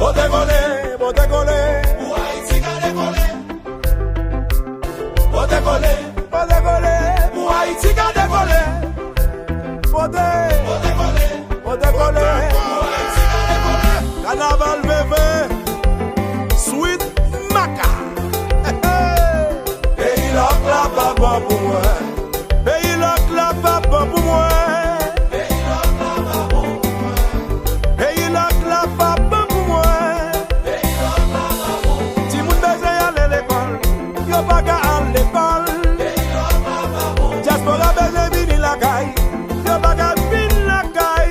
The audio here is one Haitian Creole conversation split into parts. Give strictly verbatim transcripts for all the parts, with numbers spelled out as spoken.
Pote kole, pote kole. Pou Ayiti ka dekole. Pote kole, pote kole. Pou Ayiti ka dekole. Pote, pote kole, pote kole. Pou Ayiti ka dekole. Kanaval Veve, Sweet Maka. Peyi lòk la pa bon pou mwen. Peyi lòk la pa bon pou mwen. Peyi lòk la pa bon pou mwen. Timoun bezwen ale lekòl, yo pa ka al lekòl. Dyaspora bezwen vini lakay, yo pa ka vin lakay.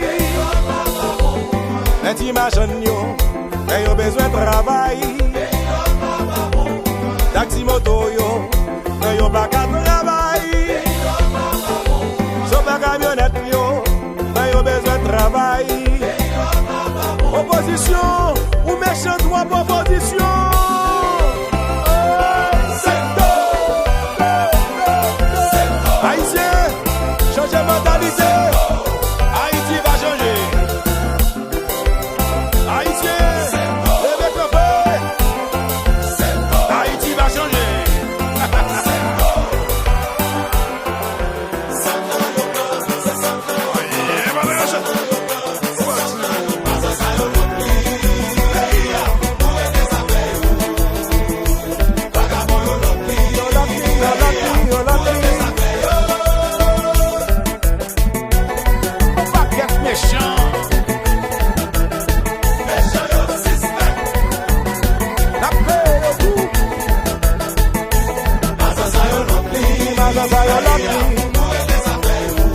Men ti machann yo, men yo bezwen travay. Taksi moto yo, men yo pa ka travay. Chofè kamyonèt yo, men yo bezwen travay. Opozisyon, ou mechan twòp, opozisyon. Ayisyen, chanje mantalite. Ayiti va chanje. Ayisyen, leve kanpe! Ayiti va chanje! Yon pakèt mechan. Mechan yo sispèk. N ap peye yo tou. Mazanzan yo lòk li. Mazanzan yo lòk li. Pou regle zafè yo.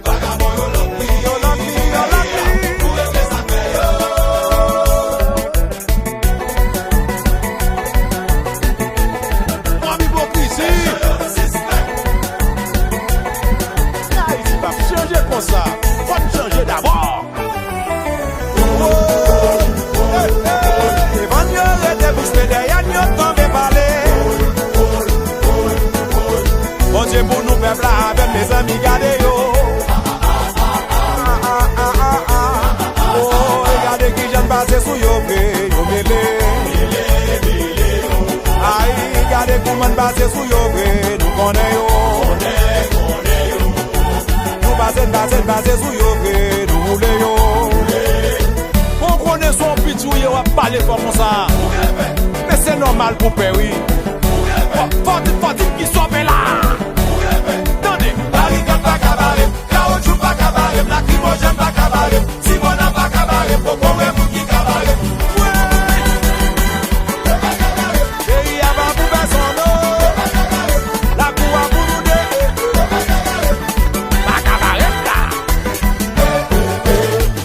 Vagabon yo lòk li. Yo lòk li, yo lòk li. Pou regle zafè yo. Mwen ipokrisi. Ayiti p ap chanje konsa. Fò n chanje dabò. Devan n yo rete bouch be, dèyè n yo tonbe pale. Bondye pou nou pèp la avè n, mezanmi, gade yo. Ah, ah, ah, ah, ah, ah. Oh, e gade kijan n pase sou yo vre, yo mele. Ay, gade kouman n pase sou yo vre, nou konnen yo. Nou pase, n pase, n pase sou yo vre, nou woule yo. Bon, konnen se yon piti ou ye, w ap pale fò konsa. Men se nòmal pou pè, wi. Fò, fò, fò di ki sòvè la. Tande. Barikad pa ka bare m, kawotchou pa ka bare m, lakrimojèn pa ka bare m, sibona pa ka bare m, poko wè moun ki ka bare m. Peyi a pa pou pèsonn, non. Lakou a pou nou de. Pa ka bare m la.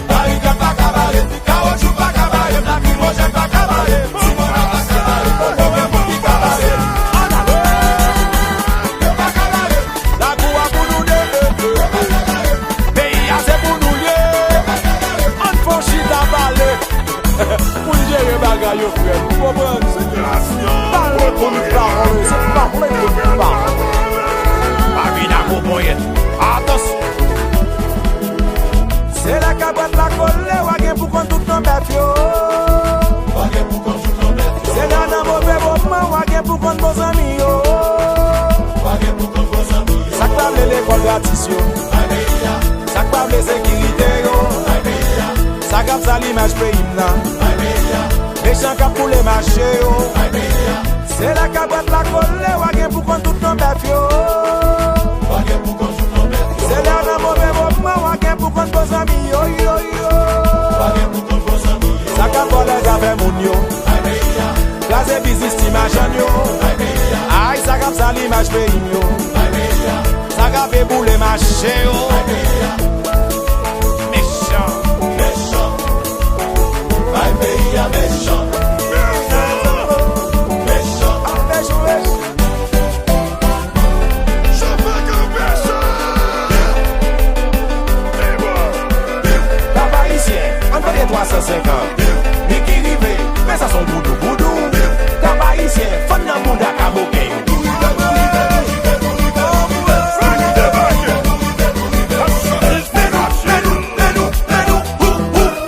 Barikad pa ka bare m, kawotchou pa ka bare m, lakrimojèn pa ka bare m, sibona pa ka bare m, poko wè moun ki ka bare m. Ann ale. Yo pa ka bare m. Lakou a pou nou de. Yo pa ka bare m. Peyi a se pou nou l ye. Ann fè yon chita pale. Pou n jere bagay yo, frè. Ou konprann? Pale pou nou pawòl, se pale pou nou pawòl. Pa vin ak gwo ponyèt. Atansyon! Se lè kabwèt la kole, w a gen pou konn tout non bèf yo. W a gen pou konn tout non bèf yo. Se lè nan move moman, w a gen pou konn bon zanmi yo. W a gen pou konn bon zanmi yo. Sa k pa vle lekòl gratis yo. Bay peyi a. Sa k pa vle sekirite yo. Bay peyi a. Sa k ap sal imaj peyi m nan. Bay peyi a. Mechan k ap boule mache yo. Bay peyi a. Se lè kabwèt la kole, w a gen pou konn tout non bèf yo. W a gen pou konn tout non bèf yo. Se lè nan move moman, w a gen pou konn bon zanmi yo, yo, yo. W a gen pou konn bon zanmi yo. Sa k ap vòlè zafè moun yo. Bay peyi a. Kraze biznis ti machann yo. Bay peyi a. Ay, sa k ap sal imaj peyi m yo. Bay peyi a. Sa k ap boule mache yo. Bay peyi a. Mechan. Mechan. Bay peyi a mechan. Mechan. Mechan. Chofè kanpe chay. Kap Ayisyen, ann voye twa san senkant. Niki rive, men sa se yon goudou goudou. Kap Ayisyen, fann nan bouda kaboken. Men nou, men nou, men nou, men nou, ou, ou.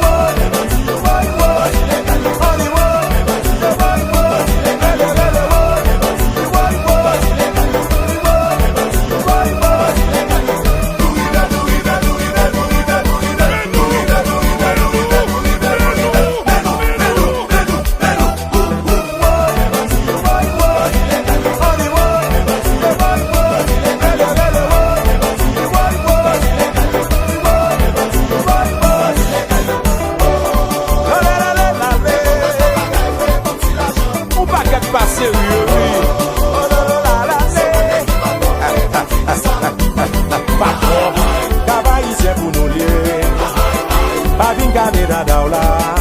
E dada w la.